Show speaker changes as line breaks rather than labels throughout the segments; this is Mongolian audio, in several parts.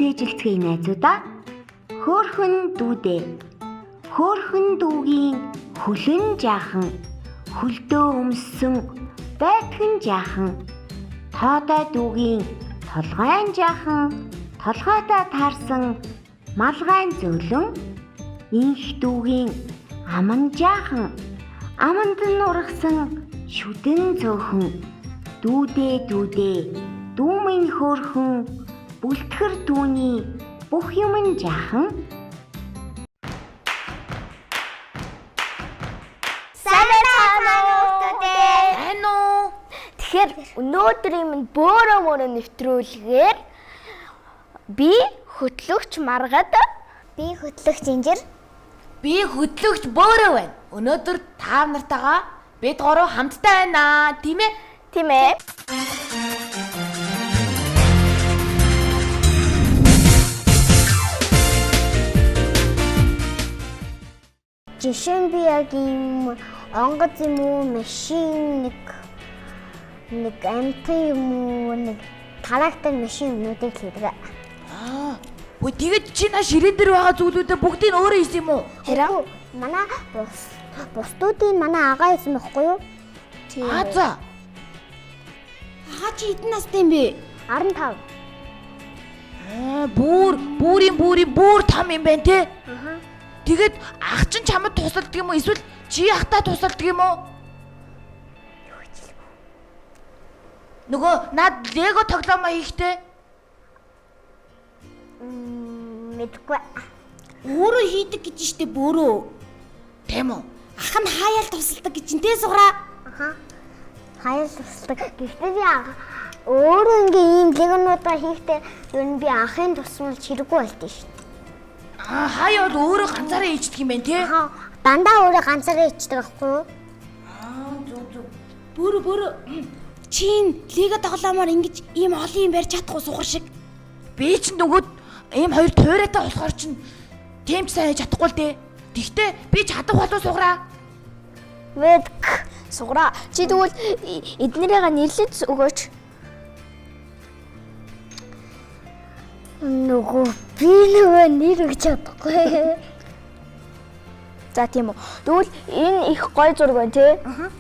Цээжилцгээе найзуудаа. Хөөхөн дүүдээ. Хөөхөн дүүгийн хөлөн жаахан, хөлдөө өмссөн байтган жаахан. Тоодой дүүгийн толгойн жаахан, толгойтой таарсан малгайн зөөлөн. Инх дүүгийн аман жаахан, аманд нь ургасан шүдэн цөөхөн. Дүүдээ дүүдээ, дүү минь хөөхөн, бүлтгэр түүний бүх юм нь жаахан.
Сайн байцгаана уу хүүхдүүдээ.
Сайн уу?
Тэгэхээр өнөөдрийн минь бөөрөө мөрөө нэвтрүүлгээр би хөтлөгч Маргад,
Би хөтлөгч Инжир.
Би хөтлөгч Бөөрөө байна. Өнөөдөр та нартайгаа бид гурав хамтдаа байна, тийм ээ?
Тийм ээ.
Жишээ нь би яг ийм онгоц юм уу, машин нэг амьтан юм уу, нэг трактор машин юмнуудыг л хийдэг.
Аа. Үгүй тэгэд чи на ширээн дээр байгаа зүйлүүдээ бүгдийг нь өөрөө хийсэн юм уу?
Харин
Манай бусдуудын манай агаа хийсэн байхгүй юу?
Тийм.
Аа за.
Агаа чи хэдэн настай юм бэ?
15.
Аа, бүр бүрийн бүрийн бүр том юм байна те.
Аха.
Тэгээд ах чинь чамд тусалдаг юм уу? Эсвэл чи ахтаа тусалдаг юм уу? Нөгөө над лего тоглоомоо хийхдээ
Мэдгүй.
Өөрөө хийдэг гэж штэ бөөрөө.
тийм үү?
Ах нь хаяал тусалдаг гэж чинь тэ суграа.
Аха. Хаяал тусалдаг. Гэхдээ би өөрөө ингээ ийм легонуудаа хийхдээ ер нь би ахын тусмал хэрэггүй болд нь шүү дээ.
Аа, хаяа бол өөрөө ганцаараа хийждэг юм байна те.
Аха. Дандаа өөрөө ганцаараа хийдэг байхгүй юу?
Аа, зүг зүг.
Бөөрөө бөөрөө. Чи энэ лего тоглоомоор ингэж ийм олон юм барьж чадахгүй сугар шиг.
Би ч нөгөө ийм хоёр туйраатай болохоор чинь тийм ч сайн хийж чадахгүй л дээ. Тэгтээ би чадах болов суграа.
Мэдк.
Суграа. Чи тэгвэл эднэрийг нэрлэж өгөөч.
Нөгөө би нөгөө нэр өгч чадахгүй.
За тийм үү. Тэгвэл энэ их гоё зураг байна тий. Аа.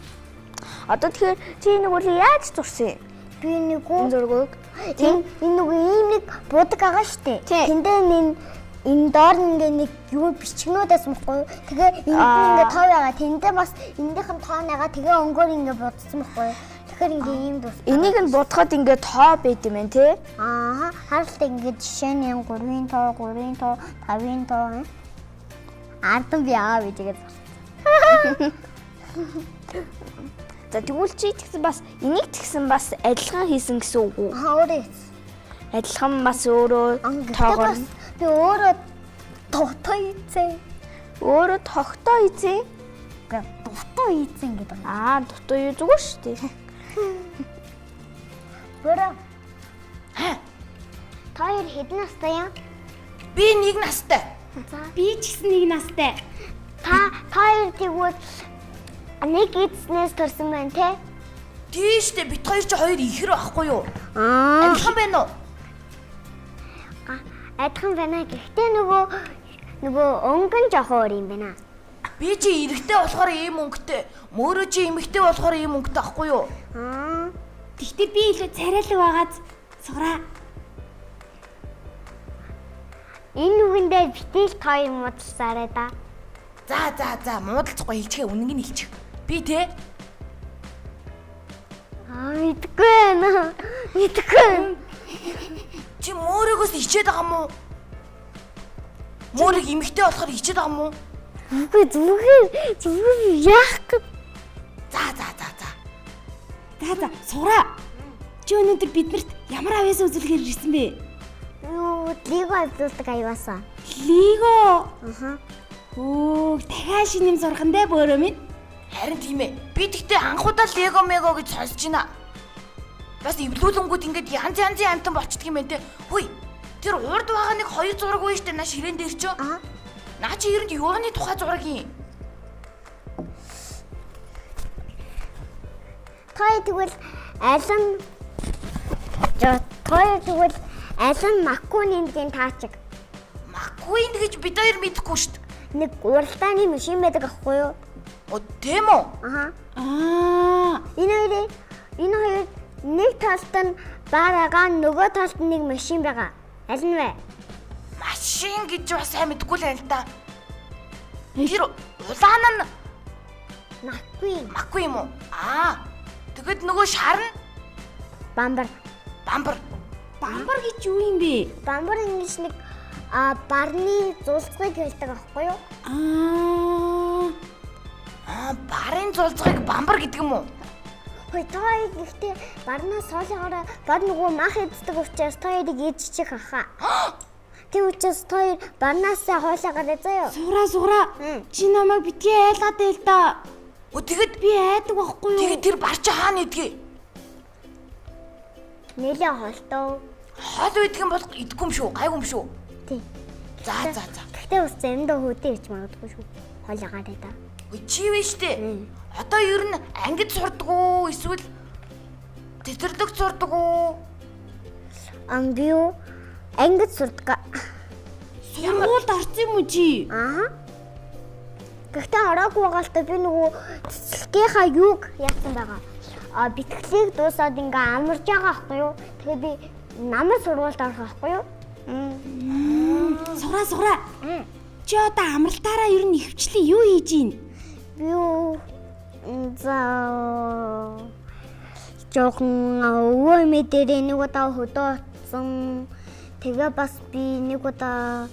Одоо тэгэхээр чи нэг үл яаж зурсан юм?
Би нөгөө
Энэ зургийг.
энэ нөгөө ийм нэг будаг байгаа штэ.
Тийм.
Тэндээ энэ доор нь ингээ нэг юу бичгнүүдээс мөхгүй юу? Тэгээ энд нь ингээ тоо байгаа. Тэндээ бас эндийнх нь тоо байгаа. Тэгээ өнгөөр ингээ будсан мөхгүй юу? Тэгэхээр ингээ ийм дус.
Энийг нь будахад ингээ тоо байд юм байна тий.
Аа, харалт ингээ жишээ нь 3-ын тоо, 3-ын тоо, 5-ын тоо. Ардан би аа би тэгээд зурсан.
За тэгвэл чи тэгсэн бас энийг тэгсэн бас адилхан хийсэн гэсэн үг үү?
Аа, өөрөө хийсэн.
Адилхан бас өөрөө
Гэхдээ
тоогоор
бас би өөрөө дутуу хийсэн.
өөрөө тогтоо хийсэн.
Үгүй, дутуу хийсэн гэдэг.
Аа дутуу юу зүгээр шүү дээ.
Бөрө.
Ха,
Та хоёр хэдэн настай юм?
би нэг настай.
За.
Би ч гэсэн нэг настай.
Та хоёр тэгвэл нэг эзнээс төрсэн байна те?
Тийш дээ бит хоёр чи хоёр ихэр байхгүй юу?
Аа.
Адилхан байна уу?
Адилхан байна. Гэхдээ нөгөө өнгөн жоохон өөр юм байна.
Би чи эрэгтэй болохоор ийм өнгөтэй, мөрөө чи эмэгтэй болохоор ийм өнгөтэй байхгүй юу?
Аа.
Тэгтээ би илүү царайлаг байгааз суграа.
Энэ үгэндээ битэл та хоёр муудалцаарай да.
За за за, муудалцахгүй хэлчихээ, үнэнг нь хэлчих. Би те
Аа, мэдгүй байна. Мэдгүй. байна.
чи мөрөөгөөс ичээд байгаа юм уу? Мөрөг эмэгтэй болохоор ичээд байгаа юм уу?
Үгүй зүгээр зүгээр яах гэж
За за за за.
За за суграа. Чи өнөөдөр биднэрт ямар авьяас үзүүлэхээр ирсэн бэ?
юу лего авдуулдаг аюусаа.
Лего.
Аха.
Өө, дахиад шинэ юм сурах нь дээ бөөрөө минь.
Харин тийм ээ. Би тэгтээ анхудаа лего мего гэж сонсож байна. Бас эвлүүлэнгүүд ингээд янз янзын амтан болчдөг юм байна те. Хүй. Тэр урд байгаа нэг хоёр зураг байна штэ на ширээн дээр чи.
Аа.
Наа чи ер нь юуны тухай зураг юм?
Та хоёр тэгвэл аль нь Жо та хоёр тэгвэл Аль нь Маккуин эндгийн таачиг?
Маккуин гэж бид хоёр мэдэхгүй шүү дээ.
Нэг уралдааны машин байдаг аахгүй юу?
Оо тийм үү?
Аха.
Аа.
Энэ хоёр нэг талд нь бар байгаа, нөгөө талд нь нэг машин байгаа. Аль нь вэ?
Машин гэж бас сайн мэдэхгүй л байна л да. Тэр улаан нь
Маккуин.
Маккуин юм уу? Аа. Тэгэд нөгөө шар нь
Бамбар.
бамбар.
Бамбар гэж юу юм бэ?
Бамбар ингэж нэг барны зулцгыг хэлдэг аахгүй юу?
Аа.
Аа, барын зулцгыг бамбар гэдэг юм уу?
Хөөе та хоёр гэхдээ барнаас хоолойгоороо бар нөгөө мах иддэг учраас та хоёрыг идчих аха. Тийм учраас та хоёр барнаасаа хоолойгоороо заяа.
Суграа. Чи намайг битгий айлгаад байл да.
Өө тэгэд
Би айдаг байхгүй юу?
тэгээд тэр бар чи хаана идгийг?
Нэлээ хоолтоо.
Хоол үйдэг юм бол идэхгүй юм шүү. Гайгүй юм шүү.
Тийм.
За.
Гэхдээ бас заримдаа хөдөө ирж магадгүй шүү. Хоолойгоороо да.
Өө чи вэ штэ. Одоо ер нь ангид сурдаг уу эсвэл тэтрлэг сурдаг уу?
Би юу ангид сурдаг.
Сургуульд орсон юм уу чи?
Аа. Гэхдээ ороогүй байгаа л та би нөгөө цэцлэгийнхаа юуг яасан байгаа. Битгэлийг дуусаад ингээ амарж байгаа байхгүй юу? Тэгээ би намар сургуульд орох байхгүй юу?
Суграа. Чи одоо амралтаараа ер нь ихэвчлэн юу хийж ийн?
Би юу за жоохон өвөө мэдэрээ нэг удаа хөдөө утсан. Тэгээ бас би нэг удаа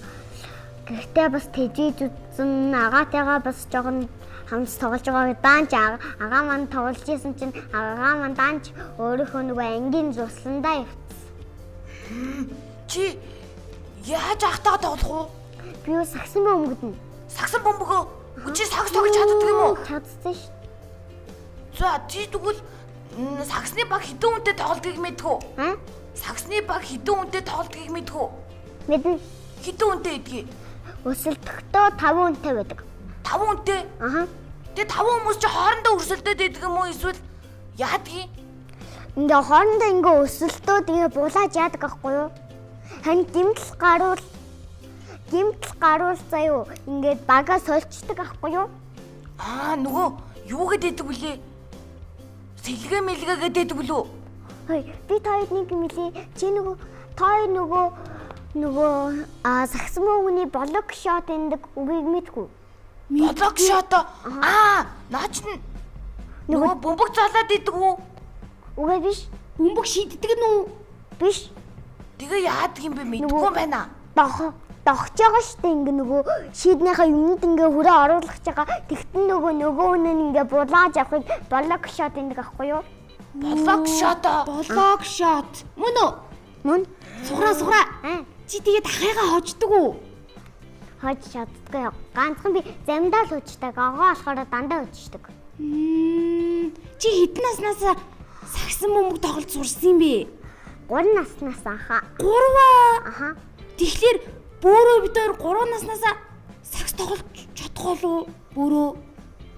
гэртээ бас тэжээж үзсэн. Агаатайгаа бас жоохон хамт тоглож байгаа. Даанч агаа маань тоглож исэн чинь агаа маань даанч өөрийнхөө нөгөө ангийн зусландаа явцсан.
Чи яаж ахтайгаа тоглох уу?
Би юу сагсан бөмбөгдөн.
Сагсан бөмбөгөө? Чи сагс тоглож чаддаг юм уу?
Чадсан шүү.
За чи тэгвэл сагсны баг хэдэн хүнтэй тоглодгийг мэдэх үү?
Аа?
Сагсны баг хэдэн хүнтэй тоглодгийг мэдэх үү?
Мэднэ.
Хэдэн хүнтэй гэдгийг?
Өсөлтөхдөө 5 хүнтэй байдаг.
5 хүнтэй?
Аха.
Тэгээ 5 хүмүүс чи хоорондоо өрсөлдөд байдаг юм уу эсвэл яадгийг?
Ингээ хоорондоо ингээ өсөлтөөд ингээ булааж яадаг аахгүй юу? Харин гимтэл гаруул заяо ингээд багаа сольчдаг аахгүй юу?
Аа нөгөө юу гэдэг вүлээ? Сэлгээ мэлгээ гэдэг үлээ?
Хөөе, би та хоёрыг нэг юм хэлье. Чи нөгөө та хоёр нөгөө сагсан бөмбөний блок шот эндэг үгийг мэдгүй.
Блок шот? Аа, наач нь нөгөө бөмбөг залаад идэг үү?
Үгүй биш.
Бөмбөг шиддэг нь үү?
Биш.
Тэгээ яадаг юм бэ мэдгүй юм байна.
Догч байгаа штэ ингээ нөгөө шийднийхээ юмд ингээ хүрээ оруулах гэж байгаа. Тэгтэн нөгөө хүн ингээ булааж авахыг блок шот эндэг аахгүй юу?
Блок шот.
Блок шот. Мөн үү?
Мөн.
Суграа. Чи тэгээд ахыгаа хождөг үү?
Хож чаддгүй. Ганцхан би замдаа л хождог. Огоо болохоор дандаа хождог.
Чи хэдэн наснаас сагсан бөмбөг тоглож сурсан юм бэ?
3 наснаас аха.
3 аа.
Аха.
Тэгэхээр бөөрөө бид хоёр 3 наснаас сагс тоглож чадах болов уу? Бөөрөө.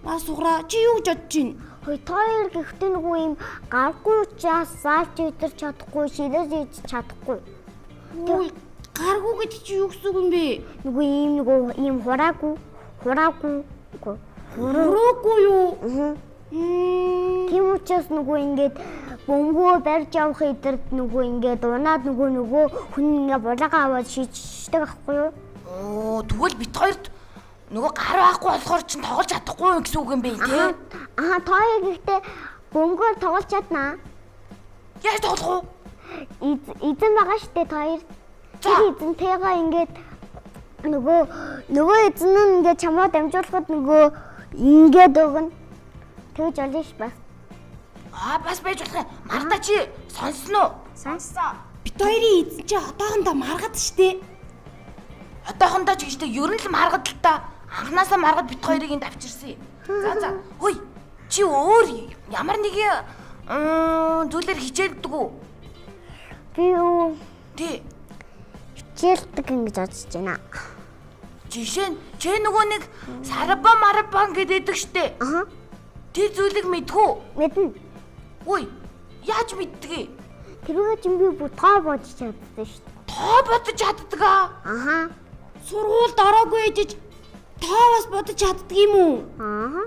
Маа суграа чи юу гэж бодож байна?
Хөөе, та хоёр гэхдээ нөгөө юм гаргүй учраас заалж идэрч чадахгүй, шилэж идэж чадахгүй.
Үгүй гаргүй гэдэг чи юу гэсэн үг юм бэ?
Нөгөө ийм нөгөө ийм хураагүй,
хураагүй юу?
Аа. Тийм учраас нөгөө ингээд бөмбөгөө барьж явах идэрд нөгөө ингээд унаад нөгөө хүн ингээд булаагаа аваад шийдчихдэг аахгүй юу?
Оо, тэгвэл бит хоёрт нөгөө гар байхгүй болохоор чинь тоглож чадахгүй гэсэн үг юм бэ тий?
Аа, та хоёр гэхдээ бөмбөгөөр тоглож чаднаа.
Яаж тоглох
вэ? Эзэн байгаа штэ та хоёр. Тэр эзэнтэйгээ ингээд нөгөө эзэн нь ингээд чамаа дамжуулахад нөгөө ингээд өгнө. Тэгж олно ш бас.
Аа, бас байж болох юм. Марта чи сонссон уу?
Сонссон.
Бит хоёрын эзэн чи одоохондоо маргад штэ.
Одоохондоо ч гэжтэй ер нь л маргад л та. Анхнаасаа маргад бит хоёрыг энд авчирсан юм. За. Хөөе. Чи өөр ямар нэгэн зүйлээр хичээлдэг үү?
Би юу?
Тий.
Хичээлдэг ингэж бодож байна.
Жишээ нь чи нөгөө нэг сарба марбан гэдэг штэ.
Аха.
Тэр зүйлийг мэдхүү?
Мэднэ.
Үгүй. Яаж мэддгийг?
Тэрүүгээ чинь би бүр тоо бодож чадсан шүү дээ.
Тоо бодож чаддаг аа.
Аха.
Сургуульд ороогүй ээжиж тоо бас бодож чаддаг юм уу?
Аха.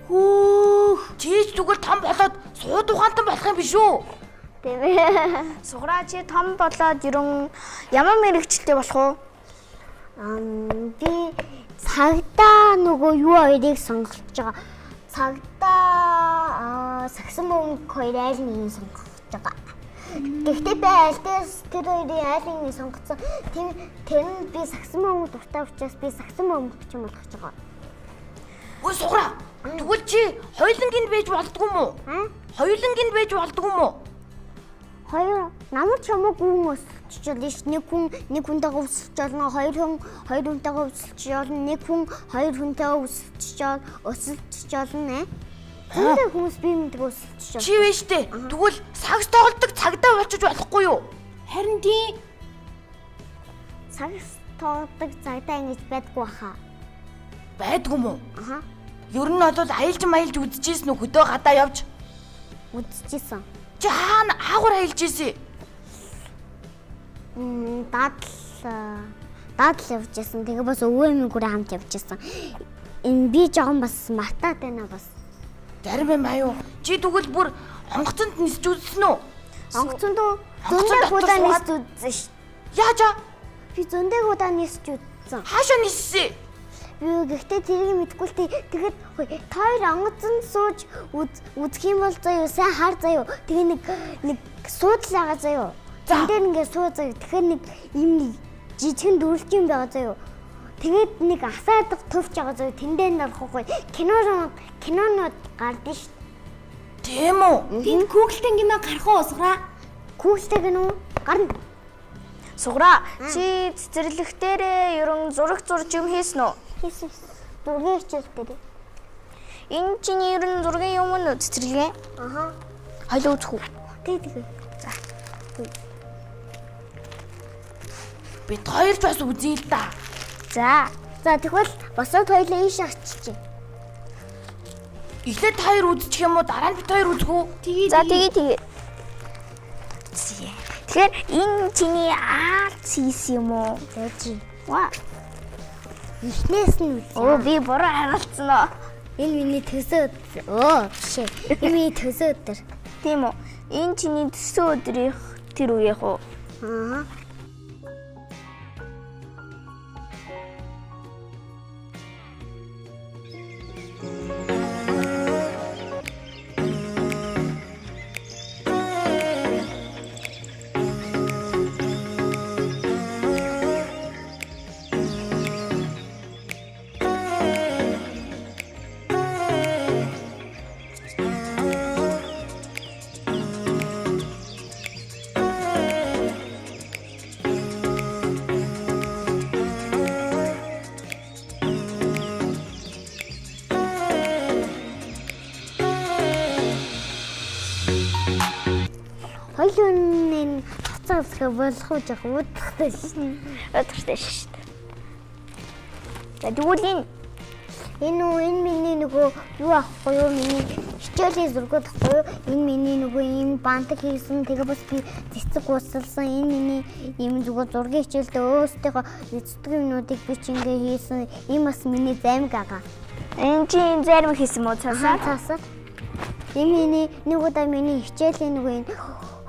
Хөөх.
Чийж тэгвэл том болоод сууд ухаантан болох юм биш үү?
Тийм ээ.
Суграа чи том болоод ерөн ямар мэрэгчлээ болох уу?
Би цагдаа нөгөө юу хоёрыг сонгож байгаа. Цагдаа сагсан бөмбөг хоёр айл нэг сонгож байгаа. Гэхдээ би аль дээрс тэр хоёрын аль нэг сонгоцсон. Тэр нь би сагсан бөмбөг дуртай учраас би сагсан бөмбөг ч юм болгож байгаа.
Өө суграа. Тэгвэл чи хоёулангийн байж болдгоо юм уу? Хоёулангийн байж болдгоо юм уу?
Хоёр намар ч юм уу гүн өсөлж болно ш. Нэг хүн нэг хүнтэйгээ өсөлж болно, хоёр хүн хоёр хүнтэйгээ өсөлж болно, нэг хүн хоёр хүнтэйгээ өсөлж болно. Зөндөө хүмүүс бие мэддэг өсөлж болно.
Чи вэ штэ. Тэгвэл сагс тоглодог цагдаа болчих болохгүй юу?
Харин тийм.
Сагс тоглодог цагдаа ингэж байдгүй баха.
Байдгүй юм уу?
Аха.
Ер нь бол аялж маялж үзчихсэн үү хөдөө гадаа явж?
Үзчихсэн.
Чи хаана хаагур аялж ийсэн?
Дадал явж исэн. Тэгээ бас өвөө эмээгүүрээ хамт явж исэн. Энэ би жоохон бас мартаад байна бас.
Зарим юм аюу. Чи тэгвэл бүр онгоцонд нисч үзсэн үү?
Онгоцонд уу? Зөндөө худаа нисч үзсэн ш.
Яаж аа?
Би зөндөө худаа нисч үзсэн.
Хаашаа ниссэн?
Би гэхдээ тэрийг мэдэхгүй л тэгэд та хоёр онгоцонд сууж үзэх юм бол заяа сайн хар заяа. Тэгээ нэг суудлаа байгаа заяа. Тэн дээр ингээ суу заяа. Тэгэхээр нэг юм нэг жижигэн дөрвөлжин байгаа заяа. Тэгээд нэг асаадаг төвч байгаа заяа. Тэн дээр нь орохгүй. Кинонууд гардыг ш.
Тийм үү?
Тэнд Google-тэй кино гарах уу суграа?
Google-тэй кино гарна.
Суграа чи цэцэрлэг дээрээ ерөн зураг зурж юм хийсэн үү?
Хийсэн. Зургийн хичээл дээр.
Энэ чиний ерөн зургийн юм уу цэцэрлэгээ?
Аха.
Хоёлоо үзэх үү?
Тэг тэг.
За.
Бид хоёр ч бас үзье л да.
За.
За тэгвэл босоод хоёлоо ийш очиж.
Эхлээд та хоёр үзчих юм уу? Дараа нь бид хоёр үзэх үү?
Тэгээ.
За тэгээ тэгээ. Тэгэхээр энэ чиний аалц хийсэн юм уу?
Зөөж.
Ваа.
Эхнээс нь үзье.
Оо би буруу харуулсан уу?
Энэ миний төсөө өдөр. Оо биш ээ. Энэ миний төсөө өдөр.
Тийм үү? Энэ чиний төсөө өдрийнх тэр үеийнх үү?
Аа. Хоёулын хувцас өмсгөө болох уу жоох удахтай шин.
Удахтай шин. За тэгвэл энэ
Энэ үү энэ миний нөгөө юу авахгүй юу миний хичээлийн зургууд авахгүй юу энэ миний нөгөө ийм бантик хийсэн тэгээ бас би цэцэг усалсан энэ миний ийм зүгээр зургийн хичээлдээ өөрсдийнхөө эцдэг юмнуудыг би ч ингээ хийсэн ийм бас миний займаг байгаа.
Энэ чи энэ займаг хийсэн мó цаасаа?
Цаасаа. Энэ миний нэг удаа миний хичээлийн нөгөө энэ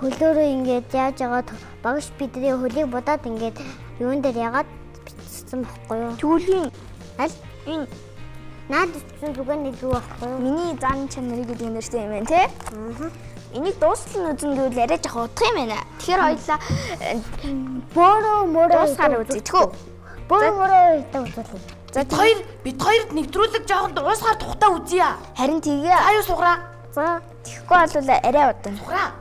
хөлөөрөө ингээд яаж яагаад багш бидний хөлийг будаад ингээд юун дээр ягаад бичсэн байхгүй юу?
Тэгвэл
аль
энэ
наад бичсэн зүгээр нэг юу байхгүй юу?
Миний зан чанарыг гэдэг нэртэй юм байна тий?
Аа.
Энийг дуустал нь үзэн гэвэл арай жоох удах юм байна. Тэгэхээр хоёлаа
бөөрөө мөрөө
дуусгаар үзье тэхүү.
Бөөрөө мөрөө идэх үзүүлье.
За
бид хоёрт нэвтрүүлэг жоохон дуусгаар тухтаа үзье.
Харин тэгээ.
Аюу суграа.
За
тэгэхгүй бол арай удаан.
Суграа.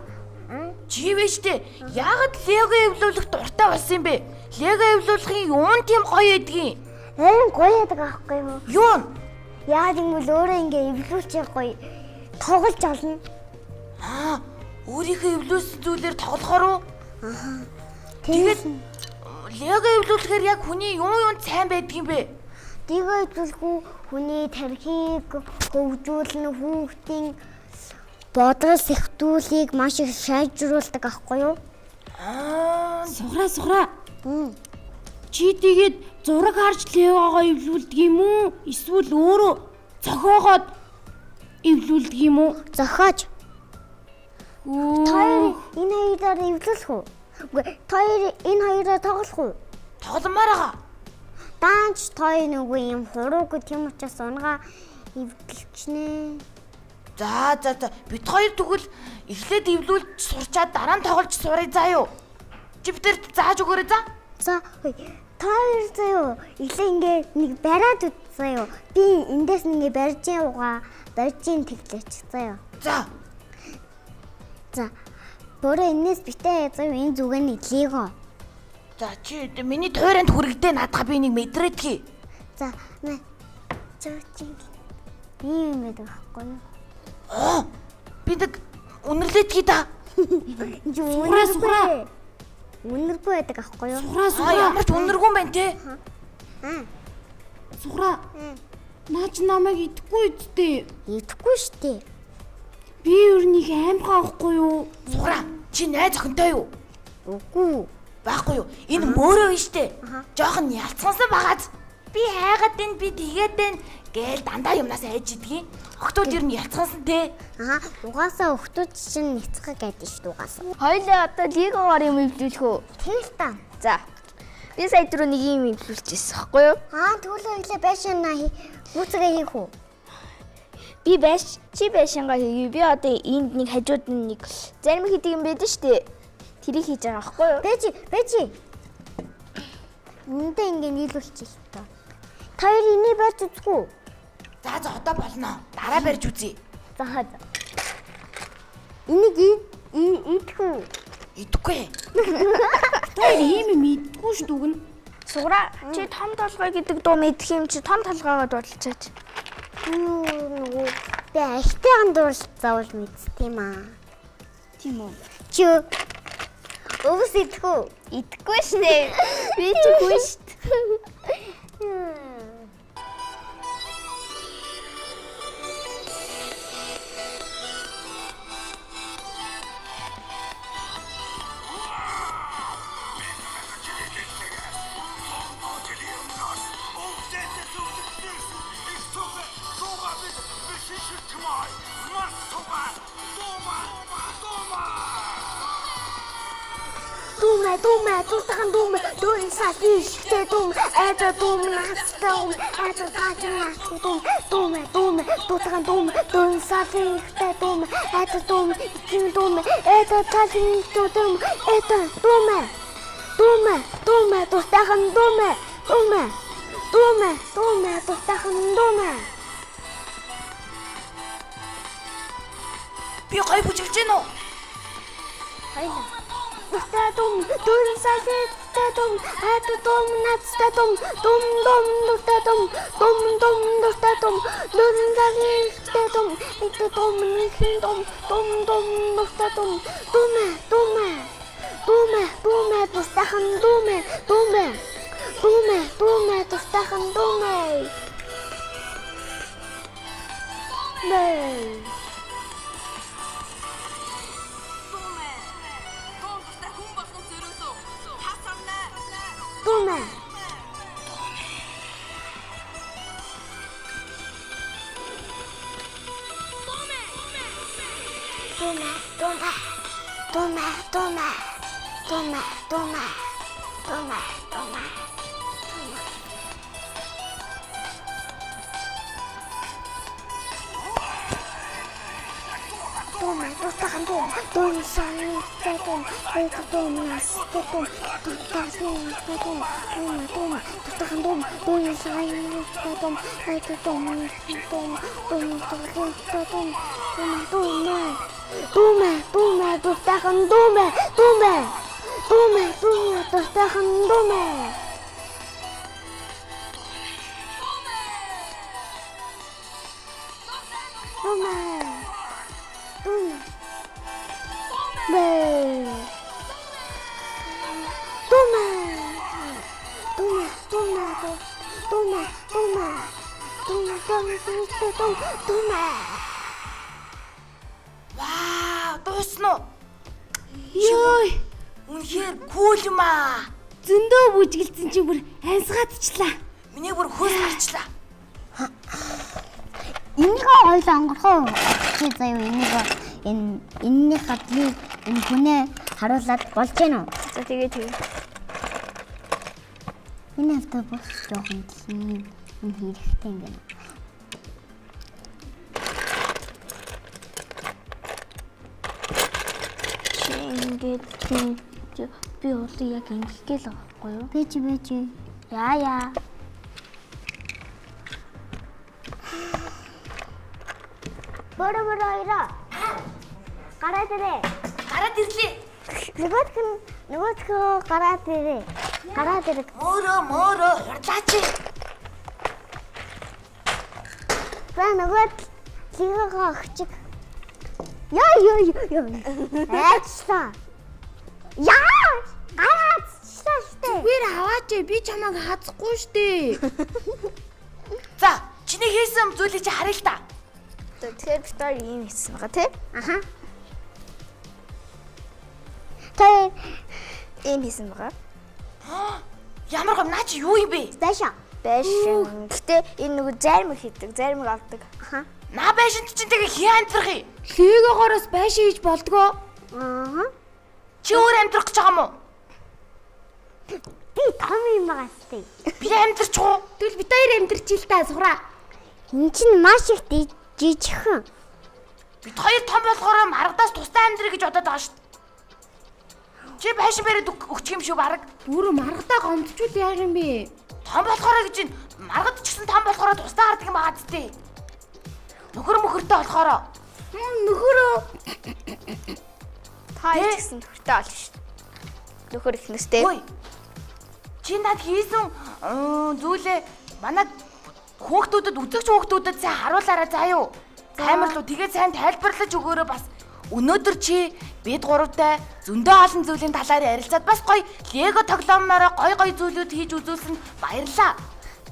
Чи вэ штэ. Яагаад лего эвлүүлэх дуртай болсон юм бэ? Лего эвлүүлэхийн юун тийм гоё эдгийг?
Харин гоё яадаг аахгүй юу?
Юу?
Яагаад ингэвэл өөрөө ингээ эвлүүлчих гоё. Тоглож олно.
Аа, өөрийнхөө эвлүүлсэн зүйлээр тоглохоор уу?
Аа.
Тэгээд лего эвлүүлэхээр яг хүний юун юунд сайн байдгийг юм бэ?
Лего эвлүүлэхүү хүний тархийг хөгжүүлнэ, хүүхдийн бодол сэтгүүлийг маш их сайжруулдаг аахгүй юу?
Аа,
Суграа суграа. Чи тэгээд зураг харж Легогоо эвлүүлдэг юм уу? Эсвэл өөрөө зохиогоод эвлүүлдэг юм уу?
Зохиож. Та энэ хоёроор эвлүүлэх үү? Үгүй та хоёр энэ хоёроор тоглох уу?
Тогломоор байгаа.
Даанч той нөгөө юм хуруугүй тийм учраас унгаа эвдэлчнэ.
За за за бид хоёр тэгвэл эхлээд эвлүүлж сурчаад дараа нь тоглож суръя заа юу? Чи бид нарт зааж өгөөрэй за.
За та хоёр заа юу? Эхлээ ингээ нэг бариад үз заа юу? Би эндээс ингээ барьж явгаа барьж ин тэглээч заа юу?
За.
За. Өөрөө энэс битээ заа юу энэ зүг нь лего.
За чи миний тойронд хүрэгдээ наадах би нэг мэдрээдхий.
За нэ. Чоо чи. Ийм юм байдаг байхгүй юу?
Оо би нэг үнэрлээдхий да.
Суграа
суграа.
Үнэргүй байдаг аахгүй юу?
Суграа суграа.
Ямар ч үнэргүй юм байна те.
Аа.
Суграа. Наа чи намайг идэхгүй үсттэй.
Идэхгүй штэ.
Би ер нь их аимхаа авахгүй юу?
Суграа чи найз охинтой юу?
Үгүй.
Байхгүй юу? Энэ мөөрөө биш штэ. Жохон ялцгансан багаз. Би хайгаад энэ би тэгээд энэ гээл дандаа юмнаас айж идэгин. Охтууд ер нь ялцгансан те.
Аа, угаасаа охтууд чинь няцгаг гэдэг шүү дээ угаасаа.
Хоёлаа одоо легогоор юм эвлүүлэх үү?
Тэгэл та.
За. Би сая түрүү нэг юм эвлүүлчихсэн байхгүй юу?
Аа, тэгвэл хоёлаа байшин гүцгээ хийх үү?
Би байш, чи байшингаа хийе. Би одоо энд нэг хажууд нь нэг зарим хийдэг юм байдаг шүү дээ. Тэрийг хийж байгаа байхгүй юу?
Бэжи, бэжи. Эндээ ингэ нийлүүлчих л та. Та хоёр энийг барьж үзэх үү?
За за одоо болно. Дараа барьж үзье.
За за. Энийг идэх үү?
Идэхгүй.
Та хоёр ийм юм идэггүй шүү дээ үгэн.
Суграа чи том толгой гэдэг дуу мэдэх юм чи том толгойгоо дуулчихаач.
Юу нөгөө би ахтайхан дуулж заавал мэдсэн юм аа.
Тийм үү?
Чи өвс идэх үү?
Идэхгүй шнэ. Би чи хүн шүү дээ.
Дүүмэ дүүмэ дутхан дүүмэ дүүн салын шигтэй дүүмэ айда дүүмэ настай дүүмэ айда таажин настай дүүмэ дүүмэ дүүмэ дутхан дүүмэ дүүн салын шигтэй дүүмэ айда дүүмэ икин дүүмэ айда таажин дүүмэ айда дүүмэ дүүмэ дүүмэ дутхан дүүмэ дүүмэ дүүмэ дүүмэ дутхан дүүмэ.
Би гоё бүжиглэж гин үү?
Хоёлаа. Дутаа дум дүүн салын дум айда дум настай дум дум дум дутаа дум дум дум дутаа дум дүүн салын дум айда дум нэн дум дум дум дутаа дум дүүмэ дүүмэ дүүмэ дүүмэ дутаахан дүүмэ дүүмэ дүүмэ дүүмэ дутаахан дүүмэ. Мэ. Дүүмэ. Дүүмэ, дүүмэ. Дүүмэ, дүүмэ. Дүүмэ, дүүмэ. Дүүмэ, дүүмэ. Дүүмэ, дутаахан дүүмэ. Дүүн сантай дүүмэ. Айда дүүмэ настай дүүмэ. Дутаахан дүүмэ. Дүүмэ, дүүмэ. Дутаахан дүүмэ. Дүүн сантай дүүмэ. Айда дүүмэ дүүмэ. Дүүмэ, дутаахан дүүмэ. Дүүмэ, дүүмэ. Дүүмэ, дүүмэ, дутаахан дүүмэ. Дүүмэ. Дүүмэ, дүүмэ, дутаахан дүүмэ. Дүүмэ. Дүүмэ. Мэ. Дүүмэ. Дүүмэ, дүүмэ, дүүмэ, дүүмэ. Дүүмэ, дүүмэ, дүүмэ, дүүмэ.
Вау, дуусна уу?
Йой.
Үнэхээр кул юм аа.
Зөндөө бүжгэлцэн чи бүр ансгаадчлаа.
Миний бүр хөөс гарчлаа.
Энийг хоёул онгорхоо чи заяа энийг энэ энэнийхээ би энэ хүнээ харуулад болж гэнэ үү?
За тэгээ тэгээ.
Энэ автобус жоохон тийм энэ хэрэгтэй юм байна.
Чи ингээд тийм би бол яг ингэх гээл байгаа байхгүй юу?
Би чи би чи.
Яа яа.
Бороо бороо ирээ. Гараад ирээ.
Гараад ирлээ.
Нөгөөх нь нөгөөх нь гараад ирээ. Гараад ирээ.
Мөөрөө мөөрөө хурдлаач.
За нөгөө лигоо өгчиг. Яа яа яа. Аачлаа. Яа! Гараадчлаа штэ.
Зүгээр аваач би чамайг хазахгүй штэ.
За, чиний хийсэн зүйлийг чи харъя л та.
Тэгэхээр бид хоёр ийм хийсэн байгаа тий?
Аха. Тэ
Ийм хийсэн байгаа.
Ямар гом наа чи юу юм бэ?
байшаа.
Байшин. Гэтэ энэ нөгөө зайрмаг хийдэг, зайрмаг авдаг.
Аха.
Наа байшинд чинь тэгээ хин амьдрах юм?
Легогоороос байшин хийж болдгоо.
Аха.
Чи өөр амьдрах гэж байгаа юм уу?
Би том юм байгаа штэ.
Би амьдрч уу?
Тэгвэл бид хоёр амьдрч ил та суграа.
Энэ чинь маш их жижигхэн.
Бид хоёр том болохоор маргадаас тусдаа амьдрах гэж бодоод байгаа шүү дээ. Чи байшин бариад өгчих юм шүү бараг.
Бүрөө маргадаа гомдчул яах юм бэ?
Том болохоор гэж чинь маргад ч гэсэн том болохоор тусдаа гардаг юм байгаа зү. Нөхөр мөхөртэй болохоор
Нөхөрөө
Та хоёр ч гэсэн нөхөртэй олно шүү дээ. Нөхөр их нэстэй.
Ой. Чи над хийсэн зүйлээ манай хүүхдүүдэд үзэгч хүүхдүүдэд сайн харуулаарай заа юу. Камер руу тэгээд сайн тайлбарлаж өгөөрэй бас. Өнөөдөр чи бид гуравтай зөндөө олон зүйлийн талаар ярилцаад бас гоё лего тоглоомоороо гоё гоё зүйлүүд хийж үзүүлсэн баярлаа.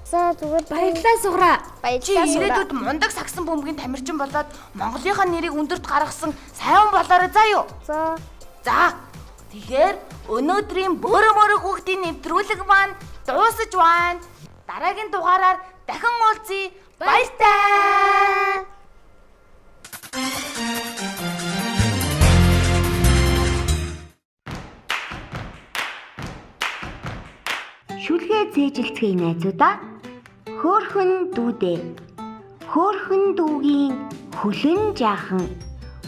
За зүгээр
баярлалаа суграа.
Чи
Баярлалаа. Сураа.
ирээдүйд мундаг сагсан бөмбөгийн тамирчин болоод Монголынхаа нэрийг өндөрт гаргасан сайн хүн болоорой заа юу.
За
За тэгэхээр өнөөдрийн бөөрө мөрө хүүхдийн нэвтрүүлэг маань дуусаж байна. Дараагийн дугаараар дахин уулзъя. Баяртай.
Шүлгээ зээжилцгээе найзуудаа. Хөөхөн дүүдээ. Хөөхөн дүүгийн хөлөн жаахан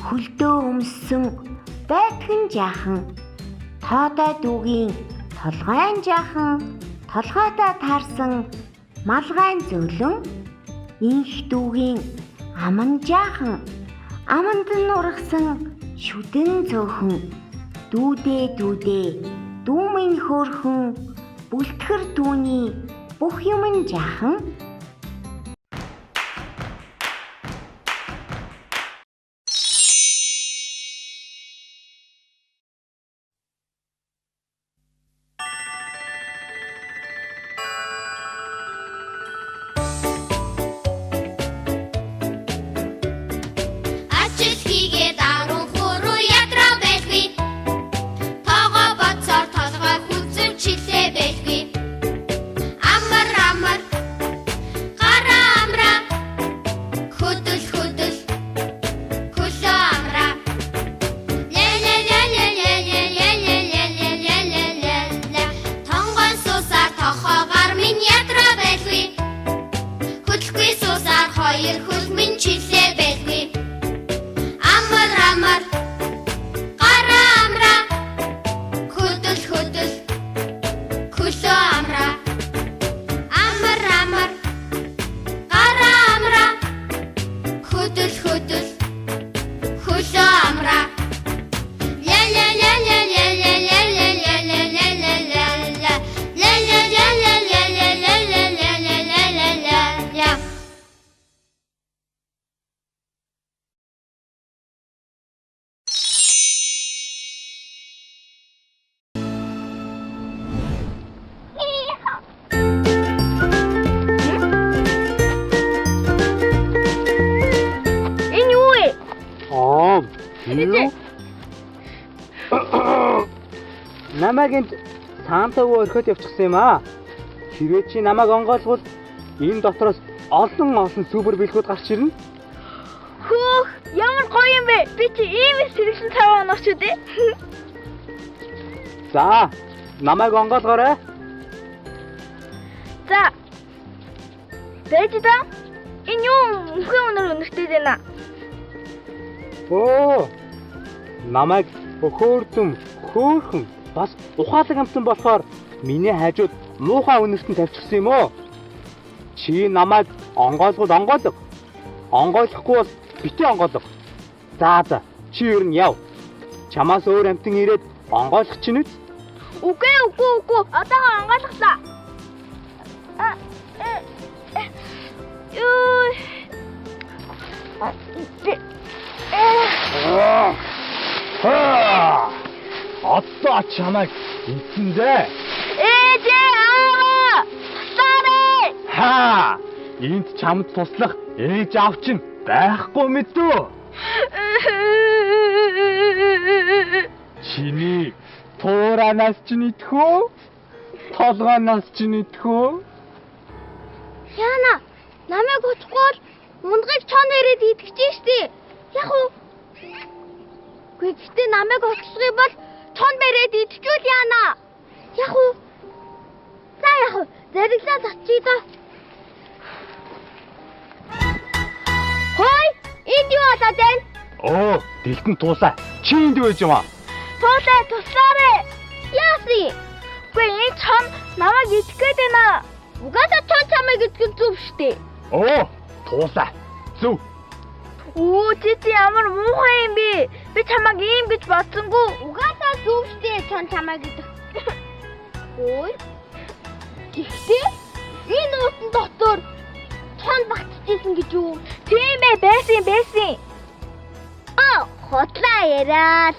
хөлдөө өмссөн байтхан жаахан тоодой дүүгийн толгойн жаахан толгойтой таарсан малгайн зөөлөн инх дүүгийн аман жаахан аманд нь ургасан шүдэн цөөхөн дүүдээ дүүдээ дүүмэн хөөрхөн бүлтгэр түүний бүх юм нь жаахан.
Ажил хийгээд 13 ядраа байлгүй. Тоогоо бодсоор толгой хүзүү чилээ байлгүй. Амар амар гараа амраа хөдөл хөдөл хөлөө амраа. Лэ лэ лэ лэ лэ лэ лэ лэ лэ лэ лэ лэ лэ лэ. Тонгон сусаар тохоогоор минь ядраа байлгүй. Хөдлөхгүй сусаар хоёр хөл минь чилээ байлгүй. Амар амар гараа амраа хөдөл хөдөл хөлөө амраа. Амар амар гараа амраа хөдөл хөдөл хөлөө амраа. Ля ля ля ля ля ля ля ля ля ля ля ля ля ля. Ля ля ля ля ля ля ля ля ля ля ля ля ля ля.
Энэ юу вэ?
Аа, юу? Намайг энд Санта өвөө орхиод явчихсан юм аа. Хэрвээ чи намайг онгойлгвол энэ дотроос олон олон супер бэлгүүд гарч ирнэ.
Хөөх, ямар гоё юм бэ? Би чи ийм их сэргэлэн 50 онооч үү дээ.
За, намайг онгойлгоорой.
За. Байж та. Энэ юу мөнхийн өнөр өнөртэй байна.
Өө. Намайг хөөхөрдөм, хөөхөн бас ухаалаг амтан болохоор миний хажууд муухай үнэртэн тавьчихсан юм уу? Чи намайг онгойлгол онгойлго. Онгойлохгүй бол битгий онгойлго. За за, чи ер нь яв. Чамаас өөр амтан ирээд онгойлох чинь үз.
Үгүй үгүй үгүй. Одоогоо онгойлголаа. Юу.
Одоо чамайг идсэндээ.
Ээжээ аава. Туслаарай.
Ха! Энд чамд туслах ээж аав чинь байхгүй мэдүү. Чиний тууранаас чинь идэх үү? Толгоноос чинь идэх үү?
Яна, намайг утахгүй бол мундгыг чон ирээд идчихэж штэ. Яг уу? Үгүй гэхдээ намайг утлах юм бол чон бариад идчихвэл яана. Яг уу? За яг уу, зэрэглээ зочъё доо. Хой, энд юу болоод байна?
Оо, дэлгэн туулаа. Чи энд юу хийж юм аа?
Туулаа туслаарай.
Яасан?
Үгүй энэ чон намайг идэх гээд байна.
Угаасаа чон чамайг идэх нь зөв штэ.
Оо, туулаа. Зөв.
Үу, чи чи ямар муухай юм бэ? Би чамайг ийм гэж бодсонгүй.
Угаасаа зөв штэ чон чамайг идэх. Ой. Гэхдээ энэ уутан дотор чон багтчихсэн гэж юу?
Тийм ээ, байсан байсан.
Аа, худлаа яриад.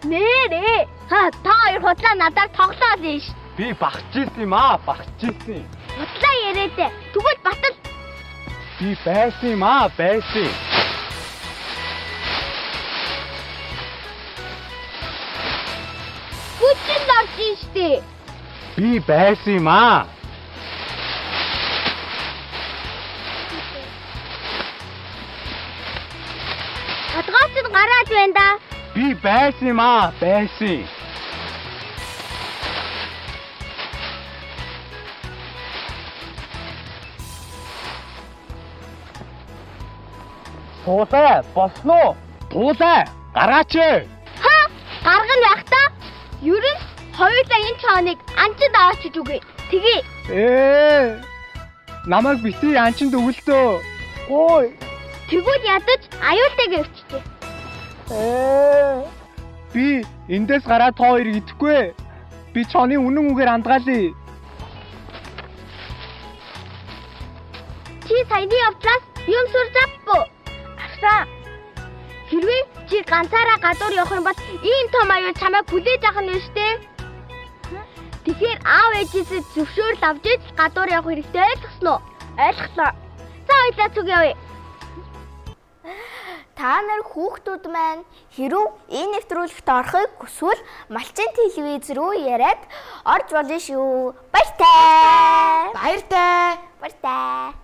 Нэрээ.
Ха, та хоёр худлаа надаар тоглоод ш.
Би багчижсэн юм аа, багчижсэн.
Худлаа яриад. Тэгвэл батал.
Би байсан юм аа, байсан.
Хүчин орж штэ.
Би байсан юм аа.
Толгойч нь гараад байна да.
Би байсан юм аа, байсан. Туулай, босно уу? Туулай, гаргаач.
Ха, гаргана байх та. Ер нь хоёулаа энэ чоныг анчинд аваачиж үгүй. Тэгье.
Намайг битгий анчинд өгөлтөө. Ой.
Тэгвэл ядаж аюултайг өвчтэй.
Би эндээс гараад та хоёрыг идэхгүй. Би чоны үнэн үгээр андгаалъя.
Чи саяны явдлаас юм сурч авахгүй.
Авсан.
Хэрвээ чи ганцаараа гадуур явах юм бол ийм том аюул чамайг хүлээж авах нь биш үү? Тэгэхээр аав ээжээсээ зөвшөөрөл авч иж гадуур явах хэрэгтэй ойлгосон уу?
Ойлголоо.
За хоёлаа зүг явъя.
Та нар хүүхдүүд маань хэрв энэ нэвтрүүлэгт орохыг хүсвэл Малчин телевиз рүү яриад орж болно шүү. Баяртай.
Баяртай.
Баяртай.